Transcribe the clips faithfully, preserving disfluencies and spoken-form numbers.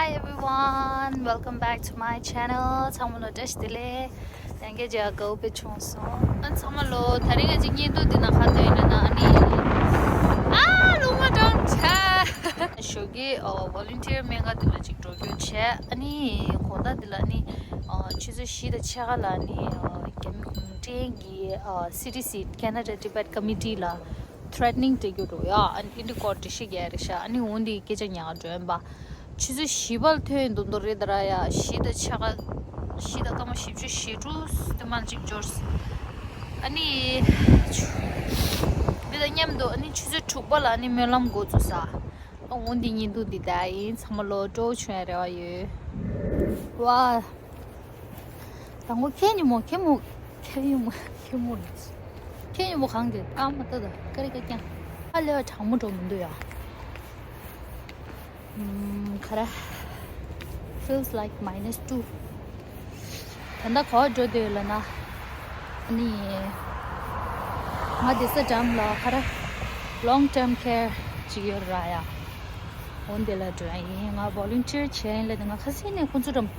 Hi everyone, welcome back to my channel. ཚང་མ་ལ་བཀྲ་ཤིས་བདེ་ལེགས། ཡང་བསྐྱར་མཇལ་དགའ་བོ་དཔེ་བྱུང་སོང་། ཨ་ཚང་མ་ལ་དེ་རིང་ང་ཅིག་བརྙན་ཐུང་འདི་ནང་ག་རེ་ཡིན་ན་ཨ་ནི། ཨ་རླུང་མ་གྲང་ཆ། ཞོགས་ཀས་ཨ་volunteer སྨན་ཁང་འདི་ལ་ཅིག་འགྲོ་རྒྱུ་བྱས། ཨ་ནི་དགོང་དག་འདི་ལ་ཨ་ནི་ཨ་ཆུ་ཚོད་བཞི་དང་ཕྱེད་ཀ་ལ་ཨ་ནི་ཨ་རྒྱ་མི་གུང་ཁྲན་གྱི་ཨ་སི་ཊི་སི་Canada Tibet Committee ལ་threatening སྤྲད་རྒྱུ་འདུག་ཡ། ཨ་ནི་འདི་སྐོར་འགྲེལ་བཤད་རྒྱག་རེད་ཤག་ཨ་ནི་འོ་འདི་སྐད་ཆ་ཉག་འགྲོ་ཡིན་པ། ཆུ་ཚོད་བཞི་པར་ཐོན་མདོག་མདོག་རེད་ད་ར་ཡ། བཞི་དང་ཕྱེད་ཀ། བཞི་དང་སྐར་མ་བཞི་བཅུ་ཞེ་དྲུག་དེ་མར་ཅིག་འབྱོར། ཨ་ནི། འདི་དང་མཉམ་དུ་ཨ་ནི་ཆུ་ཚོད་དྲུག་པ་ལ་ཨ་ནི་སྨོན་ལམ་འགོ་བཙུགས་ས། ཨ་འོ་འདི་བརྙན་ཐུང་འདི་ད་ཡིན། ཚང་མ་ལོ་སྤྲོ་བོ་བྱུང་ཡ་རེ་བ་ཡོད། ཝ། དང་པོ་ཁྱེད་ཉིན་མོ་ཁྱེད་མོ་ཁྱེད་ཉིན་མོ་ཁྱེད་མོ་རེད། ཁྱེད་ཉིན་མོ་གང་གི་ཨ་མ་ཏོ་ད་ཀ་རི་ཀ་ཀྱང་ཨ་ལེ་བ་གྲང་མོ་འགྲོ་མི་འདུག་ཡ། ཨམ། ག་རེ། Feels like minus two. ད་ལྟ་ག་པར་འགྲོ་འདོད་ལབ་ན། ཨ་ནི། ང་བསྡད་ས་འགྲམ་ལ་ག་རེ། long term care ཅིག་ཡོད་ར་ཡ། འོ་འདི་ལ་འགྲོ་ཡ་ཡིན། ང་volunteer བྱས་ཡིན་ལབ་ནས་ང་ཁ་སང་ནས་ཁོང་ཚོ་འགྲམ།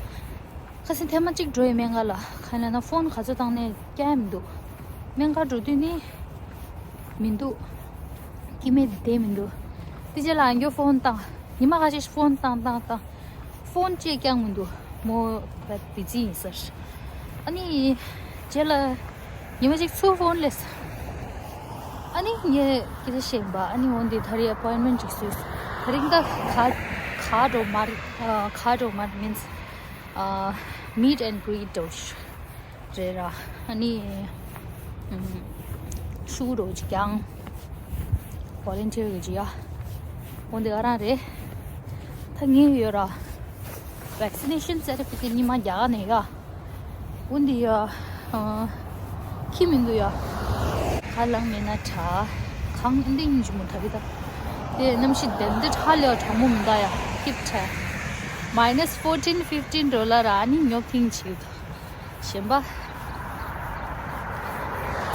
ཁ་སང་ཐེངས་མ་གཅིག་འགྲོ་ཡི་སྨན་ཁང་ལ། གང་ཡིན་ལབ་ན་ཕོན་ག་ཚོད་བཏང་ནས་རྒྱག་ཡ་མི་འདུག་སྨན་ཁང་འགྲོ་དུས་ནི་མི་འདུག་སྐྱེ་དམན་དེ་བསྡད་མི་འདུག་དེ་རྗེས་ལ་ཨང་ཀྱོ་ཕོན་བཏང་། ཉི་མ་ཁ་ཤས་ཕོན་བཏང་བཏང་བཏང་། ཕོན་གཅིག་ཀྱང་མི་འདུག་མོ་བ་བི་ཛི་ཡིན་ཟེར། ཨ་ནི་རྗེས་ལ་ཉི་མ་གཅིག་ཚུར་ཕོན་སླེབས། ཨ་ནི་ངས་སྐད་ཆ་བཤད་པ། ཨ་ནི་འོ་འདི་ད་རེས་appointment གཅིག་བཟོས། ད་རིང་ད་ག་ག་འགྲོ་མ་རེད། ག་འགྲོ་མ་རེད་means ཨ། meet and greet འདྲ་བོ་རེད་ར། ཨ་ནི་ཨམ། ཤུ་འདྲ་བོ་ཅིག་ཀྱང་volunteer གི་ཅིག་ཡ། འོ་འདི་ག་རང་རེད། ད་ངས་ཡོད་ར། vaccination certificate གཉིས་མ་རྒྱ་གར་ནས་ཡ། འོ་འདི་ཡ། ཨ། ཁྱི་མི་འདུག་ཡ། ཁ་ལང་མེད་ན་དྲག་གང་འདི་ཡིན་གྱི་མོ་ད་རེད་ད། དེ་གནམ་གཤིས་དེ་འདི་ཧ་ལས་པ་གྲང་མོ་མི་འདུག་ཡ། ཧིབ་ཁྲ། minus fourteen fifteen འགྲོ་ལ་ར་ཨ་ནི་ཉོབ་ཐིང་བྱེད་ཀྱི་འདུག་གཞན་པ།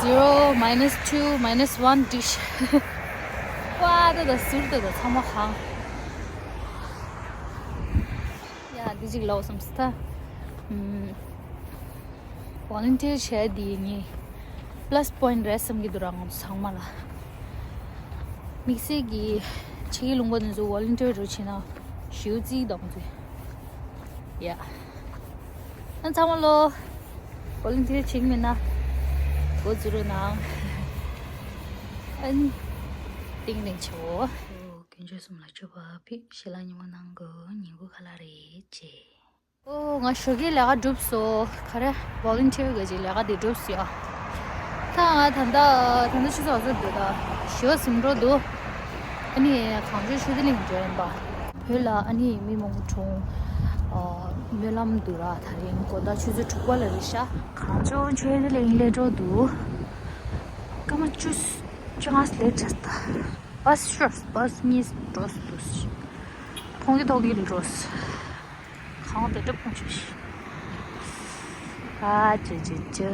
zero, minus two, minus one འགྲིག་ཤག་ཝ་ད་ད་ཟུར་ད་ད་ཚང་མ་གང་། ཡ་འདི་ཅིག་ལའོ་བསམ་སི་ད། ཨམ། volunteer བྱས་དེ་ངས་plus point རེད་བསམ་གྱི་འདུག་ར་ང་ཚོ་ཚང་མ་ལ། དམིགས་བསལ་གྱི་ཕྱི་རྒྱལ་ལུང་པ་འདི་ཚོ་volunteer འདྲ་བྱས་ན་ཞེ་པོ་རྩིས་གཏོང་ཚེ། ཡ། ཨ་ཚང་མ་ལོ། volunteer བྱེད་ཀྱི་མེད་ན་འགོ་འཛུགས་རོགས་གནང་། ཨ་ནི། ཏིང་ཏིང་ཆེ་བོ། ཨོ། དཀོན་མཆོག་གསུམ་ལ་མཆོད་པ་ཕུལ། ཞལ་ལག་མཉེས་པོ་གནང་དགོས། ཉིན་གུང་ཁ་ལག་རེད་ཅེས། ཨོ། ང་ཞོགས་ཀའི་ལས་ཀ་གྲུབ་སོང་། ག་རེ། volunteer གི་ཅིག་ལས་ཀ་དེ་གྲུབ་སོང་ཡ། ད་ང་ད་ལྟ་ད་ལྟ་ཆུ་ཚོད་ག་ཚོད་འདུག་ད་ཞོ་ཟིན་འགྲོ་འདུག་ཨ་ནི་གངས་ལྗོངས་ཆོས་སྡེ་གླིང་འགྲོ་ཡིན་པ། བོད་ལ་ཨ་ནི་མི་མང་པོ་གྲོངས། ཨ། སྨོན་ལམ་འདུག་ར། ད་རིང་དགོང་དག་ཆུ་ཚོད་དྲུག་པ་ལ་རེད་ཤག་གངས་ལྗོངས་ཆོས་སྡེ་གླིང་སླེབས་འགྲོ་འདུག་སྐར་མ་བཅུ་བཅོ་ལྔ་སླེབས་ཚར་ད། བཱས་ཤོར་བཱས་གཉིས་འགྲོ་འདུག་མཐོང་གི་མཐོང་གི་འགྲོ། གངས་དེ་འདྲ་སྤུངས་བྱུང་ཞིག་ཨ་ཅེ་ཅེ་ཅེ།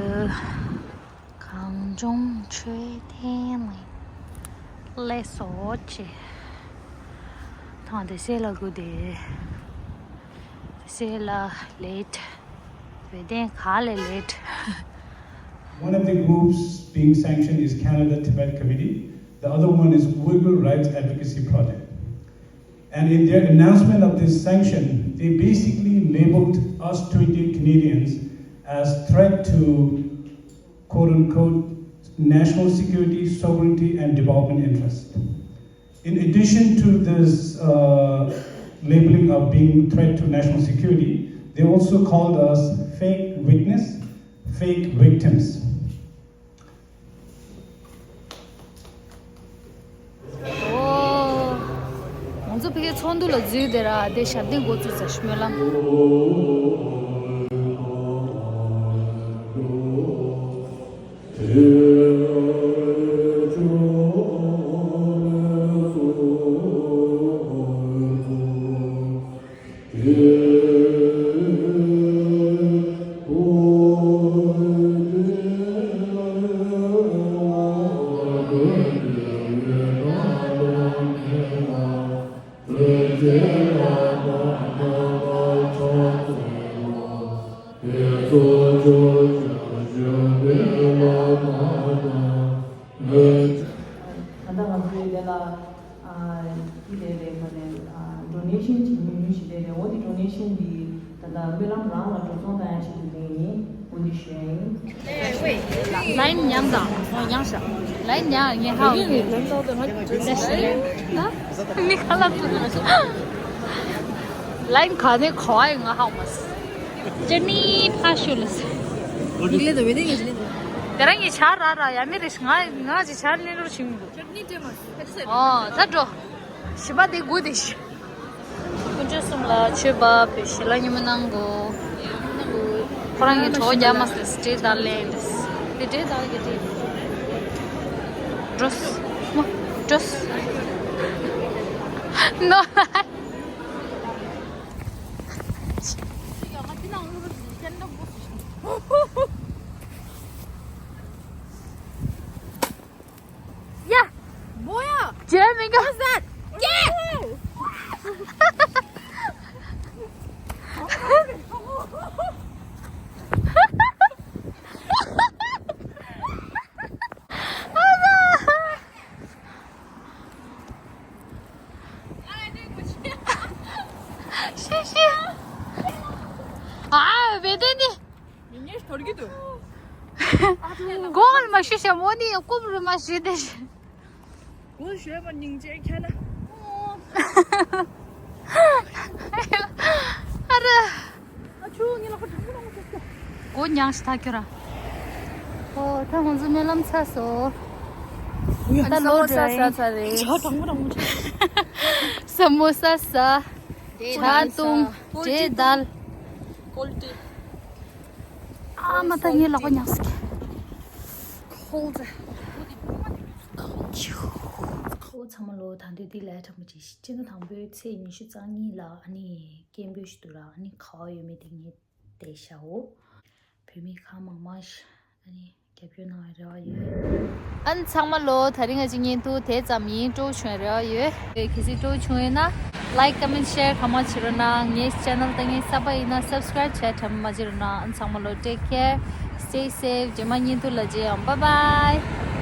གངས་ལྗོངས་ཆོས་སྡེ་ནས་སླེབས་སོང་ཅེ། ཐང་དེ་སེ་ལ་གུ་དེ། དེ་སེ་ལ་ལེད། བོད་དོན་ག་ལེ་ལེད། One of the groups being sanctioned is Canada Tibet Committee. The other one is Uyghur Rights Advocacy Project. And in their announcement of this sanction, they basically labeled us twenty-eight Canadians as threat to, quote unquote, national security, sovereignty, and development interest. In addition to this uh, labeling of being threat to national security, they also called us fake witness, fake victims. ཨོ། ང་ཚོ་ཕ་གིའི་ཚོགས་འདུ་ལ་འཛུལ་དེ་ར་དེ་ཞབས་བརྟན་འགོ་བཙུགས་ཚར་ཤི་སྨོན་ལམ། ད་ལྟ་ང་ཚོས་དེ་ལ་ཨ་འདི་རེད་རེད་ག་རེ་ཨ་ཌོ་ནེ་ཤན་གྱི་ཉུང་ཉུང་ཞིག་རེད་རེད། འོ་དེ་ཌོ་ནེ་ཤན་འདི་ད་ལྟ་སྨོན་ལམ་རང་ལ་འགྲོ་སོང་བཏང་ཡ་ཞིག་ཏུ་ལེན་ཡིན། འོ་དེ་ཞུ་ཡ་ཡིན། ལའིན་མྱངས་དང་། འོ་མྱངས་ཤག་ལའིན་མྱངས་ངས་ཧ་གོ་གི། མི་ཁ་ལག་ཚོ་ལའིན་ག་ནས་གོ་བ་ཡིན་ང་ཧ་གོ་མ་སོང་། ཅི་ནི་ཕ་ཤུ་ལ་སི། དེ་རང་གི་ཆ་ར་ར་ཡ་མི་རེ་ང་ང་ཅི་ཆ་ནི་རུ་ཆིང་འདུག་ཨོ་ད་འགྲོ། བཞི་པ་དེ་དགུ་དེ་ཤི། དཀོན་མཆོག་གསུམ་ལ་མཆོད་པ་ཕུལ། ཞལ་ལག་མཉམ་པོ་གནང་དགོས། ཁོ་རང་གི་གྲོགས་རྒྱ་མ་སི་སི་ཏྲེ་དར་ལེན་དེ་སི་ཏྲེ་དར་གི་ཏྲེ། འགྲོ་སི་མོ་འགྲོ་སི་ནོ། ཡ། 뭐야? ཇེ་མི་ག What's that? Yeah! ཤི་ཤི། ཨ་བེ་དེ་ནི། ཉེ་ཉེ་ཐོར་གི་འདུག་གོང་ལ་མ་ཤི་ཤ་མོ་ནི་ཡང་རྐུབ་རུ་མ་ཤི་དེ་ཤི། གོང་ཞོལ་མ་སྙིང་རྗེ་ཁྱེད་ན། ཨ་ར། ཨ་ཆུ་ངི་ལ་ཁོ་དྲང་མོ་དྲང་མོ་ཆུ་སྐྱོ། གོ་མྱངས་ཤི་ཐག་ཁྱོད་ར། ཨོ་ད་ང་ཚོ་སྨོན་ལམ་ཚར་སོང་། ད་ལོ་ས་ས་ས་རེད། ཇ་དྲང་མོ་དྲང་མོ་ཆུ། ས་མོ་ས་ས། ཇ་བཏུང་། འབྲས་དལ། ཀོལ་ཏི། ཨ་མ་ད་ངའི་ལག་པ་ཉག་སི་ཀེ། ཁོལ་ཏི། ཁོ་ཚང་མ་ལོ་ད་འདི་འདི་ལས་དྲང་པོ་ཅིག་སྤྱི་ཟླ་དང་པོའི་ཚེས་ཉི་ཤུ་རྩ་གཉིས་ལ་ཨ་ནི་སྐད་འབོད་ཞིག་འདུག་ར། ཨ་ནི་ག་བ་ཡོད་མེད་དེ་ངས་བལྟས་ཤག་འོ། བོད་མི་གང་མང་མང་ཞིག་ཨ་ནི་རྒྱབ་སྐྱོར་གནང་བའི་རེ་བ་ཡོད། ཨ་ནི་ཚང་མ་ལོ་ད་རིང་ང་ཅི་ཉིན་དུ་དེ་ཙམ་ཡིན། སྤྲོ་བྱུང་རེ་བ་ཡོད། གལ་སྲིད་སྤྲོ་བྱུང་ཡོད་ན་like comment share གང་མང་བྱེད་རོགས་གནང་། ངའི་channel ད་ངའི་གསར་པ་ཡིན་ན་subscribe བྱས་དྲན་མ་བརྗེད་རོགས་གནང་། ཨ་ནི་ཚང་མ་ལོ་take care, stay safe. རྗེས་མ་ཉིན་དུ་ལ་མཇལ་ཡོང་། Bye bye.